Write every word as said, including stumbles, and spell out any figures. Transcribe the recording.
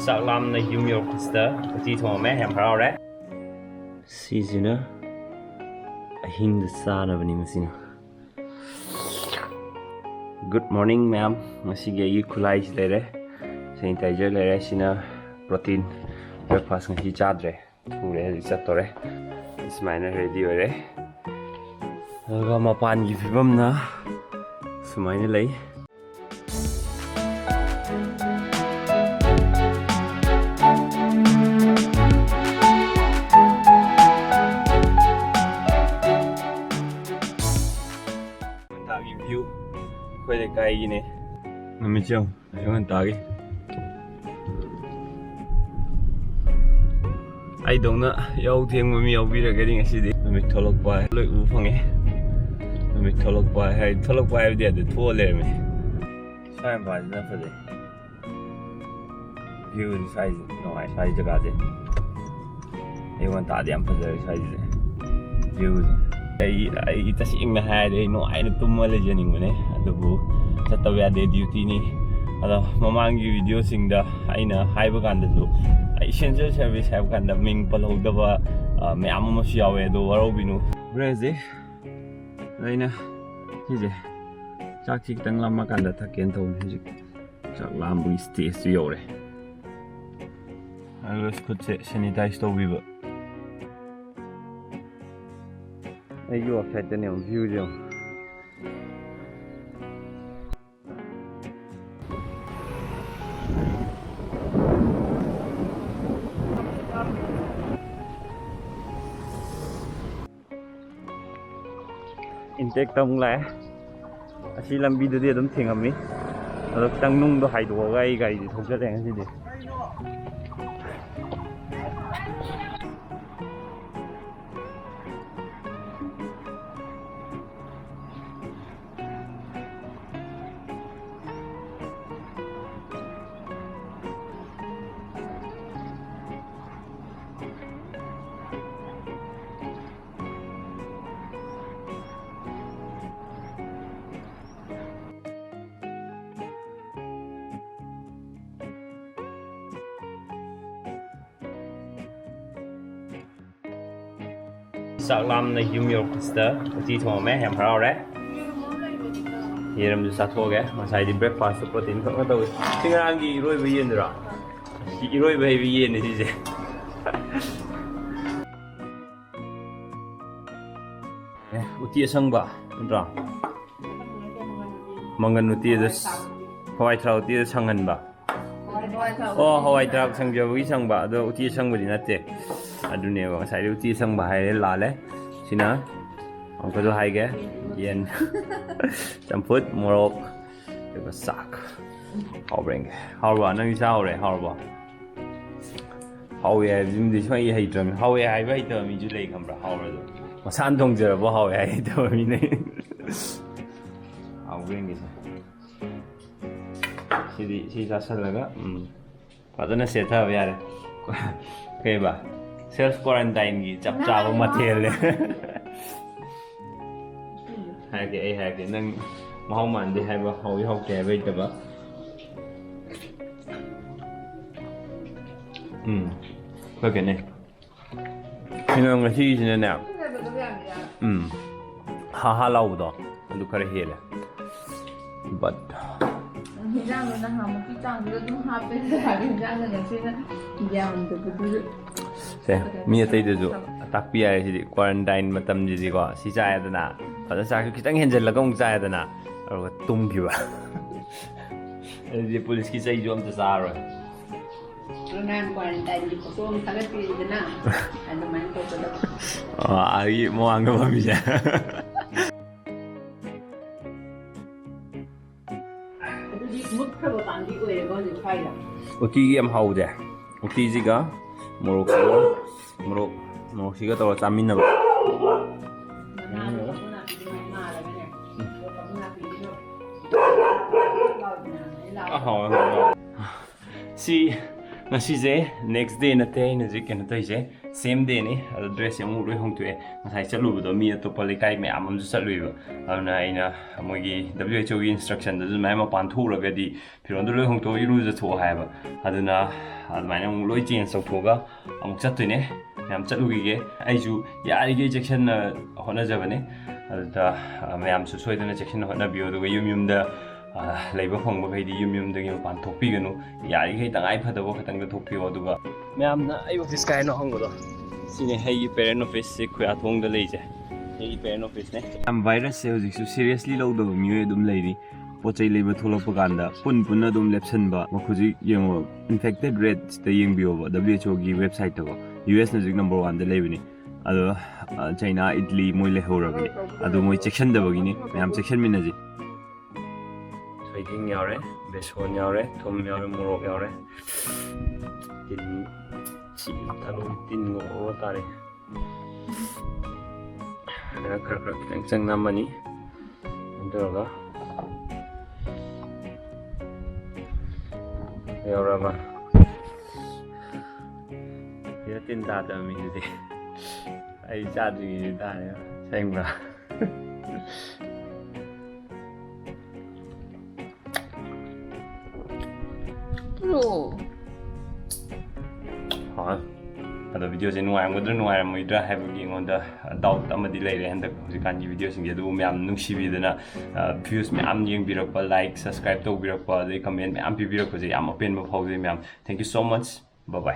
ꯆꯥꯛ ꯂꯥꯝꯅ ꯌꯨꯝ ꯌꯧꯔꯛꯄꯁꯤꯗ ꯎꯇꯤ ꯊꯣꯡꯉꯝꯃꯦ, ꯌꯥꯝ ꯍꯔꯥꯎꯔꯦ꯫ ꯁꯤꯁꯤꯅ ꯑꯍꯤꯡꯗ ꯆꯥꯅꯕꯅꯤ꯫ ꯃꯁꯤꯅ Good morning ꯃꯌꯥꯝ꯫ ꯉꯁꯤꯒꯤ ꯑꯩꯒꯤ ꯈꯨꯠꯂꯥꯏꯁꯤ ꯂꯩꯔꯦ, sanitizer ꯂꯩꯔꯦ꯫ ꯁꯤꯅ protein, breakfast ꯉꯁꯤ ꯆꯥꯗ꯭ꯔꯦ, ꯊꯨꯔꯦ, ꯍꯧꯖꯤꯛ ꯆꯠꯇꯣꯔꯦ꯫ ꯁꯨꯃꯥꯏꯅ ready ꯑꯣꯏꯔꯦ꯫ ꯑꯗꯨꯒ ꯃꯄꯥꯟꯒꯤ ꯐꯤꯕꯝꯅ ꯁꯨꯃꯥꯏꯅ ꯂꯩ꯫ ꯃꯊꯥꯒꯤ view ꯑꯩꯈꯣꯏ ꯂꯩꯀꯥꯏꯒꯤꯅꯦ꯫ ꯅꯨꯃꯤꯠꯁꯦ ꯌꯦꯡꯉꯨ, ꯑꯌꯨꯛ ꯉꯟꯇꯥꯒꯤ꯫ ꯑꯩꯗꯧꯅ ꯌꯥꯍꯧ ꯊꯦꯡꯕ ꯃꯤ ꯌꯥꯎꯕꯤꯔꯒꯗꯤ ꯉꯁꯤꯗꯤ ꯅꯨꯃꯤꯠ ꯊꯣꯛꯂꯛꯄ ꯍꯥꯏ ꯂꯣꯏ ꯎꯕ ꯐꯪꯉꯦ꯫ ꯅꯨꯃꯤꯠ ꯊꯣꯛꯂꯛꯄ ꯍꯥꯏ, ꯊꯣꯛꯂꯛꯄ ꯍꯥꯏꯕꯗꯤ ꯌꯥꯗꯦ, ꯊꯣꯛꯑ ꯂꯩꯔꯝꯃꯦ꯫ ꯁ꯭ꯋꯥꯏ ꯃꯄꯥꯁꯤꯅ ꯐꯖꯩ꯫ Viewꯁꯦ ꯁ꯭ꯋꯥꯏꯁꯦ ꯅꯨꯡꯉꯥꯏ, ꯁ꯭ꯋꯥꯏ ꯖꯒꯥꯁꯦ꯫ ꯑꯌꯨꯛ ꯉꯟꯇꯥꯗꯤ ꯌꯥꯝ ꯐꯖꯔꯦ ꯁ꯭ꯋꯥꯏꯁꯦ꯫ Viewꯁꯦ꯫ ꯑꯩ, ꯑꯩ ꯇꯁꯦꯡꯅ ꯍꯥꯏꯔꯗꯤ ꯑꯩ ꯅꯨꯡꯉꯥꯏꯅ ꯇꯨꯝꯃ ꯂꯩꯖꯅꯤꯡꯕꯅꯦ꯫ ꯑꯗꯨꯕꯨ ꯆꯠꯇꯕ ꯌꯥꯗꯦ, dutyꯅꯤ꯫ ꯑꯗꯣ ꯃꯃꯥꯡꯒꯤ videoꯁꯤꯡꯗ ꯑꯩꯅ ꯍꯥꯏꯕ ꯀꯥꯟꯗꯁꯨ essential service ꯍꯥꯏꯕ ꯀꯥꯟꯗ ꯃꯤꯡ ꯄꯜꯍꯧꯗꯕ, ꯑ, ꯃꯌꯥꯝ ꯑꯃꯁꯨ ꯌꯥꯎꯋꯦ꯫ ꯑꯗꯣ ꯋꯥꯔꯧꯕꯤꯅꯨ꯫ ꯍꯣꯔꯦꯟꯁꯦ ꯑꯩꯅ ꯁꯤꯁꯦ ꯆꯥꯛꯁꯤ ꯈꯤꯇꯪ ꯂꯥꯝꯃꯀꯥꯟꯗ ꯊꯛꯀꯦꯅ ꯇꯧꯕꯅꯦ꯫ ꯍꯧꯖꯤꯛ ꯆꯥꯛ ꯂꯥꯝꯕꯒꯤ stageꯇꯨ ꯌꯧꯔꯦ꯫ ꯑꯗꯨꯒ ꯈꯨꯠꯁꯦ sanitize ꯇꯧꯕꯤꯕ꯫ ꯑꯩꯒꯤ worksideꯇꯅꯦ ꯌꯦꯡꯉꯨ, viewꯁꯦ ꯌꯦꯡꯉꯨ꯫ Intact ꯑꯃꯨꯛ ꯂꯥꯛꯑꯦ꯫ ꯑꯁꯤ ꯂꯝꯕꯤꯗꯨꯗꯤ ꯑꯗꯨꯝ ꯊꯦꯡꯉꯝꯃꯤ, ꯑꯗꯣ ꯈꯤꯇꯪ ꯅꯨꯡꯗꯣ ꯍꯥꯏꯗꯣꯛꯑꯒ ꯑꯩ ꯒꯥꯔꯤꯗꯤ ꯊꯧꯖꯔꯦ ꯉꯁꯤꯗꯤ꯫ ꯆꯥꯛ ꯂꯥꯝꯅ ꯌꯨꯝ ꯌꯧꯔꯛꯄꯁꯤꯗ ꯎꯇꯤ ꯊꯣꯡꯉꯝꯃꯦ, ꯌꯥꯝ ꯍꯔꯥꯎꯔꯦ꯫ ꯌꯦꯔꯨꯝꯁꯨ ꯆꯥꯊꯣꯛꯑꯒꯦ꯫ ꯉꯁꯥꯏꯗꯤ breakfast protein ꯈꯛꯅ ꯇꯧꯏ꯫ ꯁꯤ ꯉꯔꯥꯡꯒꯤ ꯏꯔꯣꯏꯕ ꯌꯦꯟꯗꯨꯔꯣ? ꯁꯤ ꯏꯔꯣꯏꯕ ꯍꯩꯕ ꯌꯦꯟꯅꯤ ꯁꯤꯁꯦ꯫ ꯑꯦ, ꯎꯇꯤ ꯑꯁꯪꯕ ꯅꯠꯇ꯭ꯔꯣ? ꯃꯪꯒꯟ ꯎꯇꯤ ꯑꯗꯨ ꯍꯋꯥꯏ ꯊ꯭ꯔꯥꯛ ꯎꯇꯤ ꯑꯗꯨ ꯁꯪꯍꯟꯕ꯫ ꯑꯣ, ꯍꯋꯥꯏ ꯊ꯭ꯔꯥꯛ ꯁꯪꯖꯕꯒꯤ ꯁꯪꯕ, ꯑꯗꯣ ꯎꯇꯤ ꯑꯁꯪꯕꯗꯤ ꯅꯠꯇꯦ꯫ ꯑꯗꯨꯅꯦꯕ ꯉꯁꯥꯏꯗꯤ ꯎꯇꯤ ꯑꯁꯪꯕ ꯍꯥꯏꯔꯦ, ꯂꯥꯜꯂꯦ꯫ ꯁꯤꯅ ꯑꯃꯨꯛꯀꯁꯨ ꯍꯥꯏꯒꯦ, ꯌꯦꯟ ꯆꯝꯐꯨꯠ, ꯃꯣꯔꯣꯛ, ꯑꯗꯨꯒ ꯆꯥꯛ꯫ ꯍꯥꯎꯕ꯭ꯔꯥ ꯌꯦꯡꯒꯦ꯫ ꯍꯥꯎꯔꯕ? ꯅꯪꯗꯤ ꯆꯥꯍꯧꯔꯦ, ꯍꯥꯎꯔꯕꯣ? ꯍꯥꯎꯋꯦ ꯍꯥꯏꯕꯁꯤꯃꯗꯤ ꯁꯨꯡꯍꯩ ꯍꯩꯇ꯭ꯔꯕꯅꯤ꯫ ꯍꯥꯎꯋꯦ ꯍꯥꯏꯕ ꯍꯩꯇꯕ ꯃꯤꯁꯨ ꯂꯩ, ꯈꯪꯕ꯭ꯔꯥ? ꯍꯥꯎꯔꯁꯨ ꯃꯁꯥꯅ ꯊꯣꯡꯖꯔꯕ ꯍꯥꯎꯋꯦ ꯍꯥꯏ ꯍꯩꯇꯕ ꯃꯤꯅꯦ꯫ ꯍꯥꯎꯕ꯭ꯔꯥ ꯌꯦꯡꯒꯦꯁꯦ꯫ ꯁꯤꯗꯤ ꯁꯤ ꯆꯥꯁꯜꯂꯒ, ꯎꯝ, ꯐꯖꯅ ꯁꯦꯠꯊꯕ ꯌꯥꯔꯦ꯫ ꯀꯩꯕ? Self quarantine ꯒꯤ ꯆꯞ ꯆꯥꯕ ꯃꯊꯦꯜꯅꯦ꯫ ꯍꯥꯏꯔꯛꯀꯦ, ꯑꯩ ꯍꯥꯏꯔꯛꯀꯦ꯫ ꯅꯪ ꯃꯍꯥꯎ ꯃꯥꯟꯗꯦ ꯍꯥꯏꯕ, ꯍꯥꯎꯏ ꯍꯥꯎꯇꯦ ꯍꯥꯏꯕ ꯍꯩꯇꯕ꯫ ꯎꯝ, ꯈꯔ ꯈꯦꯠꯅꯩ꯫ ꯀꯩꯅꯣ, ꯉꯁꯤꯒꯤꯁꯤꯅꯅꯦ, ꯎꯝ, ꯍꯥ ꯍꯥ ꯂꯥꯎꯕꯗꯣ ꯑꯗꯨ ꯈꯔ ꯍꯦꯜꯂꯦ꯫ But ꯍꯤꯟꯖꯥꯡꯗꯣ ꯅꯍꯥꯟꯃꯨꯛꯀꯤ ꯆꯥꯡꯗꯨꯗ ꯑꯗꯨꯝ ꯍꯥꯞꯄꯦ꯫ ꯍꯤꯟꯖꯥꯡꯗꯣ ꯉꯁꯤꯅ ꯌꯥꯝꯗꯕꯗꯨꯗ꯫ ꯁꯦ, ꯃꯤ ꯑꯇꯩꯗꯁꯨ ꯇꯥꯛꯄꯤ ꯌꯥꯔꯦ ꯁꯤꯗꯤ꯫ Quarantine ꯃꯇꯝꯁꯤꯗꯤꯀꯣ, ꯁꯤ ꯆꯥꯏꯗꯅ, ꯐꯖꯅ ꯆꯥꯛꯁꯨ ꯈꯤꯇꯪ ꯍꯦꯟꯖꯜꯂꯒ ꯑꯃꯨꯛ ꯆꯥꯏꯗꯅ, ꯑꯗꯨꯒ ꯇꯨꯝꯈꯤꯕ꯫ ꯑꯗꯨꯗꯤ ꯄꯨꯂꯤꯁꯀꯤ ꯆꯩꯁꯨ ꯑꯝꯇ ꯆꯥꯔꯣꯏ꯫ ꯅꯍꯥꯟ quarantine ꯒꯤ photo ꯑꯃ ꯊꯥꯒꯠꯄꯤꯔꯤꯗꯅ, ꯑꯗꯨꯃꯥꯏꯅ ꯇꯧꯒꯗꯕ꯫ ꯑꯥ, ꯑꯩꯒꯤ ꯃꯃꯥꯡꯗ ꯐꯝꯃꯤꯁꯦ꯫ ꯑꯗꯨꯗꯤ ꯃꯨꯠꯈ꯭ꯔꯕ ꯄꯥꯝꯕꯤ ꯑꯣꯏꯔꯦꯀꯣ ꯍꯧꯖꯤꯛ ꯁ꯭ꯋꯥꯏꯗ꯫ ꯎꯇꯤꯒꯤ ꯌꯥꯝ ꯍꯥꯎꯗꯦ꯫ ꯎꯇꯤꯁꯤꯒ ꯃꯣꯔꯣꯛꯁꯤꯒ, ꯃꯣꯔꯣꯛ, ꯃꯣꯔꯣꯛꯁꯤꯒ ꯇꯧꯔ ꯆꯥꯃꯤꯟꯅꯕ꯫ ꯃꯅꯥꯗꯣ ꯀꯕꯣ ꯅꯥꯄꯤꯗꯨꯅ ꯉꯥꯜꯂꯒꯅꯦ꯫ ꯎꯝ꯫ ꯑꯗꯣ ꯀꯕꯣ ꯅꯥꯄꯤꯗꯨꯁꯨ ꯂꯥꯎꯗꯅ ꯂꯥꯎ꯫ ꯑꯥ, ꯍꯥꯎꯋꯦ, ꯍꯥꯎꯋꯦ, ꯍꯥꯎꯋꯦ꯫ ꯁꯤ ꯉꯁꯤꯁꯦ next day ꯅꯠꯇꯦ, ꯑꯩꯅ ꯍꯧꯖꯤꯛ ꯀꯩꯅꯣ ꯇꯧꯔꯤꯁꯦ, same day ꯅꯤ꯫ ꯑꯗꯣ dress ꯁꯦ ꯑꯃꯨꯛ ꯂꯣꯏ ꯍꯣꯡꯇꯣꯛꯑꯦ꯫ ꯉꯁꯥꯏ ꯆꯠꯂꯨꯕꯗꯣ ꯃꯤ ꯑꯇꯣꯞꯄ ꯂꯩꯀꯥꯏ ꯃꯌꯥꯝ ꯑꯃꯁꯨ ꯆꯠꯂꯨꯏꯕ꯫ ꯑꯗꯨꯅ ꯑꯩꯅ ꯃꯣꯏꯒꯤ W H O ꯒꯤ instruction ꯗꯁꯨ ꯑꯗꯨꯃꯥꯏꯅ ꯃꯄꯥꯟ ꯊꯣꯛꯎꯔꯒꯗꯤ ꯐꯤꯔꯣꯟꯗꯣ ꯂꯣꯏ ꯍꯣꯡꯇꯣꯛꯑ ꯏꯔꯨꯖꯊꯣꯛꯑꯣ ꯍꯥꯏꯌꯦꯕ꯫ ꯑꯗꯨꯅ ꯑꯗꯨꯃꯥꯏꯅ ꯑꯃꯨꯛ ꯂꯣꯏ change ꯇꯧꯊꯣꯛꯑꯒ ꯑꯃꯨꯛ ꯆꯠꯇꯣꯏꯅꯦ꯫ ꯃꯌꯥꯝ ꯆꯠꯂꯨꯈꯤꯒꯦ꯫ ꯑꯩꯁꯨ ꯌꯥꯔꯤꯈꯩ ꯆꯦꯛꯁꯤꯟꯅ ꯍꯣꯠꯅꯖꯕꯅꯦ꯫ ꯑꯗꯨꯗ ꯑ, ꯃꯌꯥꯝꯁꯨ ꯁꯣꯏꯗꯅ ꯆꯦꯛꯁꯤꯟꯅ ꯍꯣꯠꯅꯕꯤꯌꯨ꯫ ꯑꯗꯨꯒ ꯌꯨꯝ ꯌꯨꯝꯗ ꯑ, ꯂꯩꯕ ꯐꯪꯕꯈꯩꯗꯤ ꯌꯨꯝ ꯌꯨꯝꯗꯒꯤ ꯃꯄꯥꯟ ꯊꯣꯛꯄꯤꯒꯅꯨ꯫ ꯌꯥꯔꯤꯈꯩ ꯇꯉꯥꯏ ꯐꯗꯕ ꯈꯛꯇꯪꯗ ꯊꯣꯛꯄꯤꯌꯣ꯫ ꯑꯗꯨꯒ ꯃꯌꯥꯝꯅ ꯑꯩ ꯑꯣꯐꯤꯁ ꯀꯥꯏꯅꯣ ꯍꯪꯕꯗꯣ, ꯁꯤꯅꯦ ꯑꯩꯒꯤ ꯄꯦꯔꯦꯟ ꯑꯣꯐꯤꯁꯁꯦ ꯈꯨꯌꯥꯊꯣꯡꯗ ꯂꯩꯁꯦ꯫ ꯑꯩꯒꯤ ꯄꯦꯔꯦꯟ ꯑꯣꯐꯤꯁꯅꯦ꯫ ꯌꯥꯝ ꯚꯥꯏꯔꯁꯁꯦ ꯍꯧꯖꯤꯛꯁꯨ ꯁꯤꯔꯤꯌꯁꯂꯤ ꯂꯧꯗꯕ ꯃꯤꯑꯣꯏ ꯑꯗꯨꯝ ꯂꯩꯔꯤ꯫ ꯄꯣꯠ ꯆꯩ ꯂꯩꯕ ꯊꯣꯛꯂꯛꯄ ꯀꯥꯟꯗ ꯄꯨꯟ ꯄꯨꯟꯅ ꯑꯗꯨꯝ ꯂꯦꯞꯁꯟꯕ꯫ ꯍꯧꯖꯤꯛ ꯌꯦꯡꯉꯣ, ꯏꯟꯐꯦꯛꯇꯦꯠ ꯔꯦꯠꯁꯇ ꯌꯦꯡꯕꯤꯌꯣꯕ, W H O ꯒꯤ ꯋꯦꯕꯁꯥꯏꯠꯇꯀꯣ꯫ U S ꯅ ꯍꯧꯖꯤꯛ ꯅꯝꯕꯔ ꯋꯥꯟꯗ ꯂꯩꯕꯅꯤ꯫ ꯑꯗꯣ ꯑ, ꯆꯩꯅꯥ, ꯏꯠꯂꯤ ꯃꯣꯏ ꯂꯩꯍꯧꯔꯕꯅꯤ꯫ ꯑꯗꯨ ꯃꯣꯏ ꯆꯦꯛꯁꯤꯟꯗꯕꯒꯤꯅꯤ꯫ ꯃꯌꯥꯝ ꯆꯦꯛꯁꯤꯟꯃꯤꯟꯅꯁꯤ꯫ ꯊꯣꯏꯗꯤꯡ ꯌꯥꯎꯔꯦ, ꯕꯦꯁꯣꯟ ꯌꯥꯎꯔꯦ, ꯊꯨꯝ ꯌꯥꯎꯔꯦ, ꯃꯣꯔꯣꯛ ꯌꯥꯎꯔꯦ꯫ ꯇꯤꯟ, ꯁꯤ ꯊꯥꯂꯣꯟ ꯇꯤꯟ ꯉꯧꯔ ꯇꯥꯔꯦ꯫ ꯈꯔ ꯈꯔ ꯈꯔ ꯈꯤꯇꯪ ꯆꯪ ꯅꯝꯃꯅꯤ꯫ ꯑꯗꯨꯒ ꯌꯧꯔꯕ? ꯁꯤꯗ ꯇꯤꯟ ꯇꯥꯗꯕ ꯃꯤꯗꯨꯗꯤ ꯑꯩ ꯆꯥꯗ꯭ꯔꯤꯉꯩꯗ ꯇꯥꯔꯦ꯫ ꯑꯁꯦꯡꯕ꯭ꯔꯥ? ꯍꯣꯏ꯫ ꯑꯗꯣ ꯚꯤꯗꯤꯑꯣꯁꯦ ꯅꯨꯡꯉꯥꯏꯔꯝꯒꯗ꯭ꯔꯥ ꯅꯨꯡꯉꯥꯏꯔꯝꯃꯣꯏꯗ꯭ꯔꯥ ꯍꯥꯏꯕꯒꯤ ꯑꯩꯉꯣꯟꯗ ꯗꯥꯎꯠ ꯑꯃꯗꯤ ꯂꯩꯔꯦ ꯍꯟꯗꯛ ꯍꯧꯖꯤꯛꯀꯥꯟꯒꯤ ꯚꯤꯗꯤꯑꯣꯁꯤꯡꯁꯦ꯫ ꯑꯗꯨꯕꯨ ꯃꯌꯥꯝ ꯅꯨꯡꯁꯤꯕꯤꯗꯅ, ꯚ꯭ꯌꯨꯁ ꯃꯌꯥꯝ ꯌꯦꯡꯕꯤꯔꯛꯄ, ꯂꯥꯏꯛ, ꯁꯕꯁꯀ꯭ꯔꯥꯏꯕ ꯇꯧꯕꯤꯔꯛꯄ, ꯑꯗꯩ ꯀꯃꯦꯟ ꯃꯌꯥꯝ ꯄꯤꯕꯤꯔꯛꯄꯁꯦ ꯌꯥꯝ ꯑꯄꯦꯟꯕ ꯐꯥꯎꯖꯩ ꯃꯌꯥꯝ꯫ Thank you so much. Bye bye.